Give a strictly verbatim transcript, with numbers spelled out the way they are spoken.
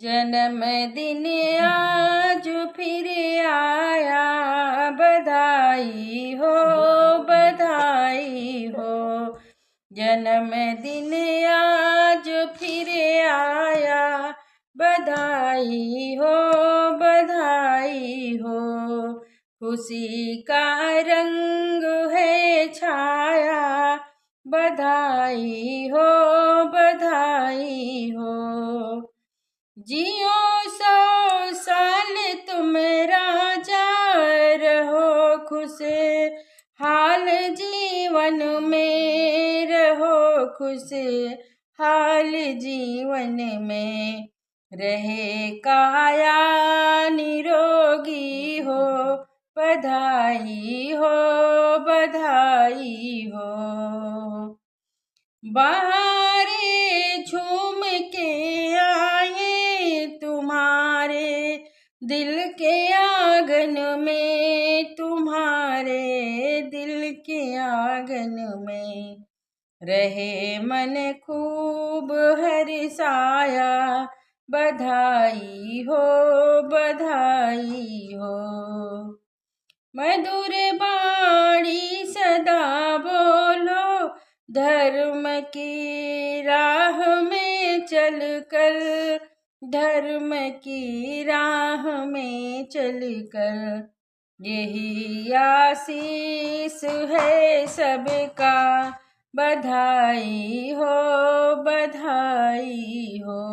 जन्मदिन आज फिर आया, बधाई हो, बधाई हो। जन्मदिन आज फिर आया, बधाई हो, बधाई हो। खुशी का रंग है छाया, बधाई हो, बधाई हो। जियो सौ साल तुम राजा, रहो खुशहाल जीवन में, रहो खुशहाल जीवन में। रहे काया निरोगी हो, बधाई हो, बधाई हो। बहारें झूम के आए तुम्हारे दिल के आंगन में, तुम्हारे दिल के आंगन में। रहे मन खूब हर्षाया, बधाई हो, बधाई हो। मधुर वाणी सदा बोलो, धर्म की राह में चलकर, धर्म की राह में चलकर। यही आशीष है सबका, बधाई हो, बधाई हो।